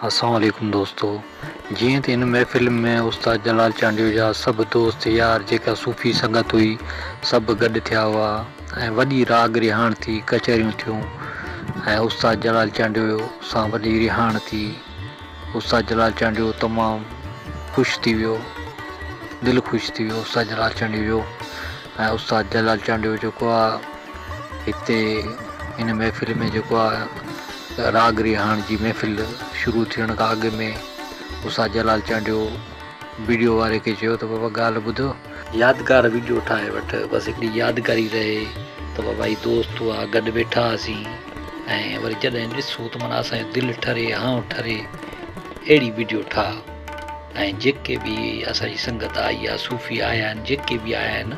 اسلام عليڪم دوستو جيئن ته هن محفل ۾ استاد جلال چانڊيو جا سڀ دوست يار جيڪا صوفي سنگت هئي سڀ گڏ ٿيا هئا ۽ وڏي راڳ رهاڻ ٿي ڪچهريون ٿيون ۽ استاد جلال چانڊيو سان وڏي رهاڻ ٿي استاد جلال چانڊيو تمام خوش ٿي ويو دل خوش ٿي ويو استاد جلال چانڊيو جو ۽ استاد جلال چانڊيو جيڪو آ هتي هن محفل ۾ جيڪو آ راڳ رهاڻ جي محفل شروع ٿيڻ کان اڳ ۾ استاد جلال چانڊيو وڊيو واري کي چيو ته بابا ڳالهه ٻڌ، يادگار وڊيو ٺاهي وٺ، بس هڪڙي يادگاري رهي ته بابا هي دوست هئا گڏ ويٺا هئاسين ۽ وري جڏهن ڏسون ته معنيٰ اسان جو دل ٺري هانء ٺري اهڙي وڊيو ٺاهه ۽ جيڪي به اسان جي سنگت آئي آهي صوفي آيا آهن جيڪي به آيا آهن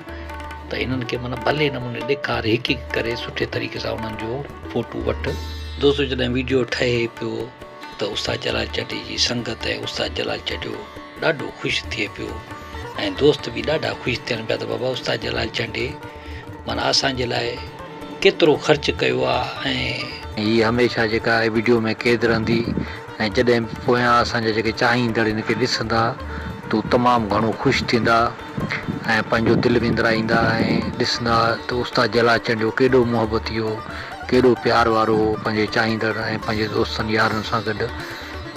ته انهن کي معنيٰ ڀلي نموني ڏيکار هڪ هڪ ڪري سٺي طريقي سان انهن جو فوٽو وٺ. دوستو جڏهن ويڊيو ٺهي پيو ته استاد جلال چانڊيي جي سنگت ۽ استاد جلال چانڊيو ڏاڍو خوش ٿئي پيو ۽ دوست به ڏاڍا خوش ٿين پيا ته بابا استاد جلال چانڊيي معنيٰ اسان جي لاء ڪيترو خرچ ڪيو آ ۽. هي هميشه جيڪا آهي ويڊيو ۾ قيد رهندي ۽ جڏهن به پويان اسان جا جيڪي چاهيندڙ هن کي ڏسندا ته هو تمام گهڻو خوش ٿيندا. ۽ پنهنجو دل وندرائيندا ۽ ڏسندا ته استاد جلال چانڊيو ڪيڏو محبتي هو، ڪيڏو پيار وارو هو پنهنجي چاهيندڙ ۽ پنهنجي دوستن يارن سان گڏ.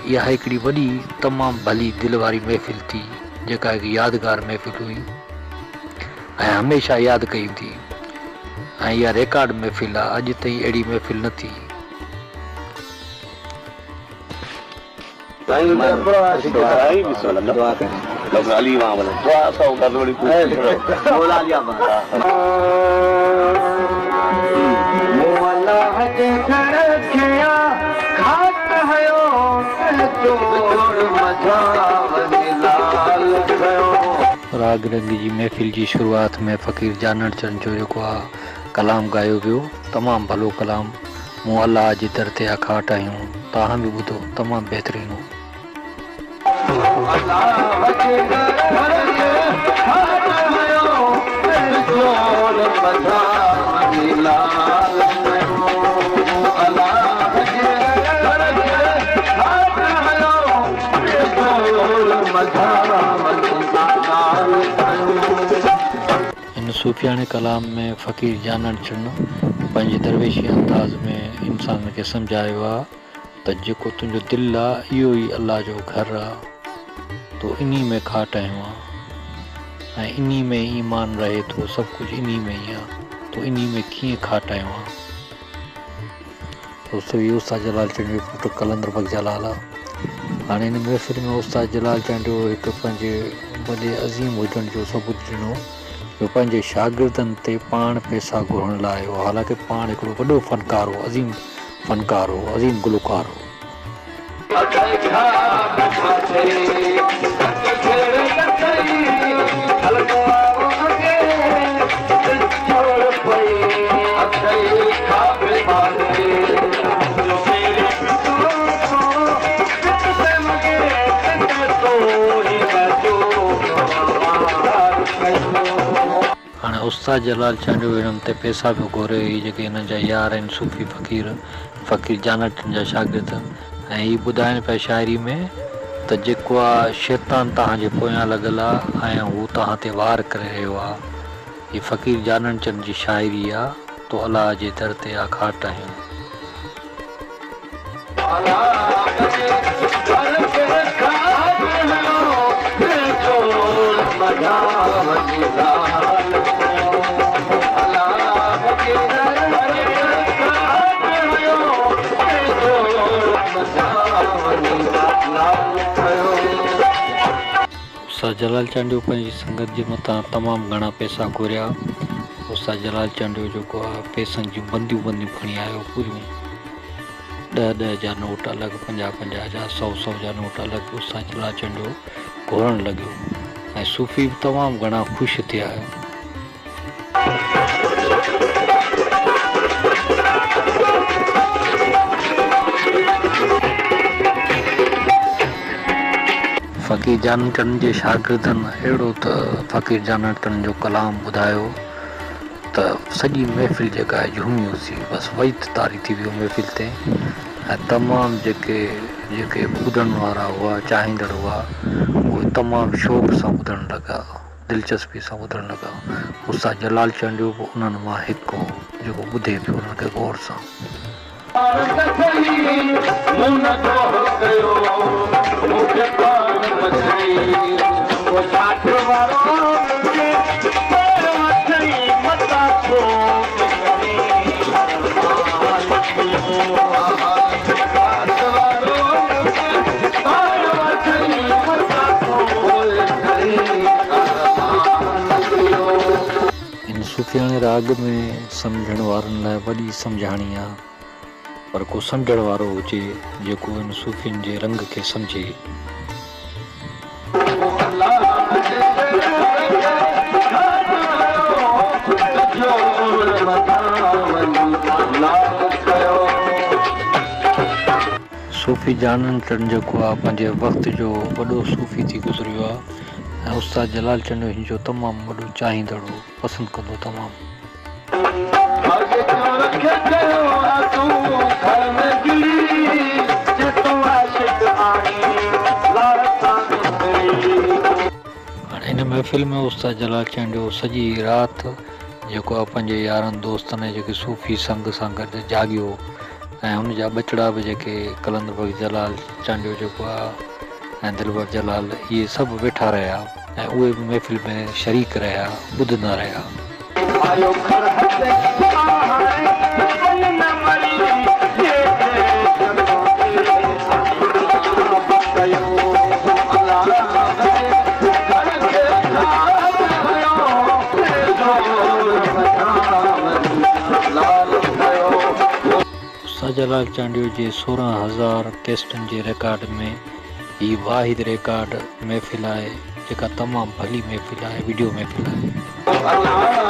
اها هڪڙي وڏي تمام ڀلي دل واري محفل ٿي، جيڪا هڪ يادگار محفل هئي ۽ هميشه ياد ڪئي ويندي ۽ اها ريڪارڊ محفل آ، اڄ تائين اهڙي محفل نه ٿي. راڳ رنگ جي محفل جي شروعات ۾ فقير جانڻ چن جو جيڪو آ ڪلام ڳايو ويو تمام ڀلو ڪلام. مون الله جي در تي اکاٽ آهيون توهان به ٻڌو تمام بهترين هو. هن صوفياڻي ڪلام ۾ فقير جانڻ چن پنهنجي درويشي انداز ۾ انسانن کي سمجهايو آ ته جيڪو تنهنجو دل آ اهو ئي الله جو گهر آ، تو انهي ۾ کاٽ هنيو آ ۽ انهي ۾ ايمان رهي ٿو سڀ ڪجهه انهي ۾ ئي آ، تو انهي ۾ ڪيئن کاٽ هنيو آ. دوستو هي استاد جلال چانڊيو جو پٽ قلندر بخش جلال آ. هاڻي هن محفل ۾ استاد جلال چانڊيو هڪ پنهنجي وڏي عظيم هجڻ جو ثبوت ڏنو جو پنهنجي شاگردن تي پاڻ پئسا گهرڻ لاء آيو حالانڪه پاڻ هڪڙو وڏو فنڪار هو عظيم فنڪار هو عظيم گلوڪار هو. هاڻي استاد جلال چانڊيو هنن تي پئسا پيو گهوري هي جيڪي هنن جا يار آهن صوفي فقير فقير جانٽن جا شاگرد ۽ هي ٻڌائين پيا شاعري ۾ ته جيڪو آ شيطان توهان جي پويان لڳل آ ۽ هو توهان تي وار ڪري رهيو آ هي فقير جانڻ چند جي شاعري آ تو الله جي در تي آ کاٽ هنيو. استاد جلال چانڊيو پنهنجي سنگت جي مٿان تمام گهڻا پئسا گهوريا. استاد جلال چانڊيو جيڪو آ پئسن جون بنديون بنديون کڻي آيو پوريون ڏهه ڏهه جا نوٽ الڳ پنجاهه پنجاهه جا سئو سئو جا نوٽ الڳ استاد جلال چانڊيو گهورڻ لڳيو ۽ صوفي به تمام گهڻا خوش ٿيا. فقير جانڻ چن جي شاگردن اهڙو ته فقير جانڻ چن جو ڪلام ٻڌايو ته سڄي محفل جيڪا آهي جهومي اٿي بس وجد طاري ٿي ويو محفل تي. ۽ تمام جيڪي جيڪي ٻڌڻ وارا هئا چاهيندڙ هئا اهي تمام شوق سان ٻڌڻ لڳا دلچسپي سان ٻڌڻ لڳا استاد جلال چانڊيو به انهن مان هڪ هو جيڪو ٻڌي پيو انهن کي غور سان. هن صوفياڻي راڳ ۾ سمجهڻ وارن لاء وڏي سمجهاڻي آ، پر ڪو سمجهڻ وارو هجي جيڪو ان صوفين جي رنگ کي سمجهي. صوفي جانڻ چنڊ جيڪو آ پنهنجي وقت جو وڏو صوفي ٿي گذريو آ ۽ استاد جلال چنڊ هن جو تمام وڏو چاهيندڙ هو پسند ڪندو هو تمام. هاڻي ان محفل ۾ استاد جلال چانڊيو سڄي رات جيڪو آ پنهنجي يارن دوستن ۽ جيڪي صوفي سنگ سان گڏ جاڳيو ۽ هن جا ٻچڙا به جيڪي قلندر بخش جلال چانڊيو جيڪو آ ۽ دلبر جلال اهي سڀ ويٺا رهيا ۽ اهي به محفل ۾ شريڪ رهيا ٻڌندا رهيا. استاد جلال چانڊيو جي 16,000 ڪيسٽن جي ريڪارڊ ۾ هي واحد ريڪارڊ محفل آهي جيڪا تمام ڀلي محفل آهي وڊيو محفل آهي.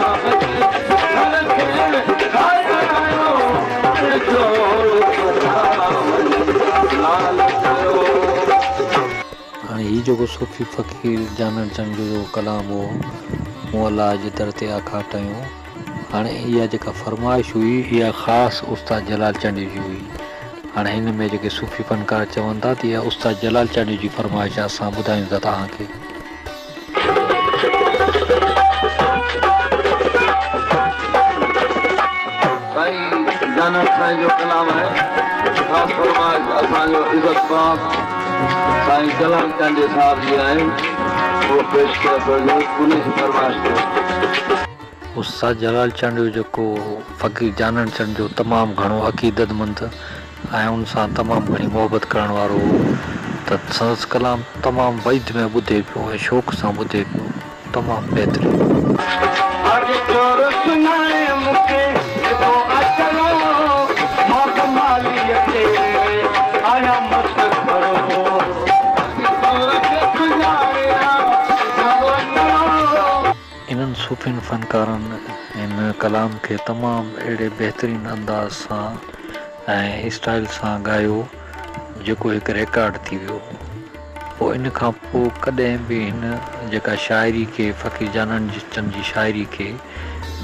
هاڻي هي جيڪو صوفي فقير جانڻ چنڊ جو ڪلام هو مون الله جي در تي آکاٽ هنيو هاڻي اها جيڪا فرمائش هئي اها خاص استاد جلال چانڊيو جي هئي هاڻي هن ۾ جيڪي صوفي فنڪار چون ٿا ته اها استاد جلال چانڊيو جي فرمائش آهي اسان ٻڌايون ٿا توهان کي. سائين جانڻ سائين جو ڪلام آهي خاص فرمائش اسان جو عزت مآب سائين جلال چانڊيي صاحب جي آهي اهو پيش ڪيو پيو وڃي انهي جي فرمائش تي. استاد جلال چانڊيو جيڪو فقير جانڻ چنڊ جو تمام گهڻو عقيدتمند ۽ ان سان تمام گهڻي محبت ڪرڻ وارو هو ته سندس ڪلام تمام وجد ۾ ٻڌي پيو ۽ شوق سان ٻڌي پيو تمام بهترين. اڄ چور سڃاڻي مون کي جيڪو اچڻو ماڳ مالهيء تي آهيان مست کڙو. اڄ چور کي سڃاڻي آ جيڪو اچڻو. انهن صوفين فنڪارن هن ڪلام کي تمام اهڙي بهترين انداز سان ۽ اسٽائيل سان ڳايو جيڪو هڪ ريڪارڊ ٿي ويو. پوء ان کان پوء ڪڏهن به هن جيڪا شاعري کي فقير جانان چند جي شاعري کي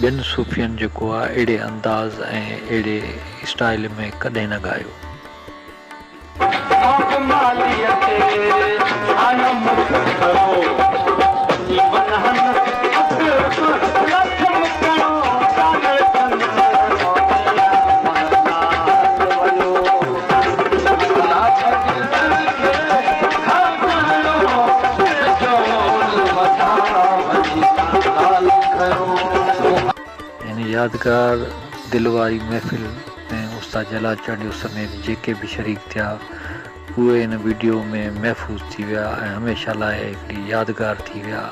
ٻين صوفين جيڪو آ اهڙي انداز ۽ اهڙي اسٽائيل ۾ ڪڏهن نه ڳايو. هن يادگار دل واري محفل ۾ استاد جلال چانڊيو سميت جيڪي به شريڪ ٿيا اهي هن وڊيو ۾ محفوظ ٿي ويا ۽ هميشه لاء هڪڙي يادگار ٿي ويا.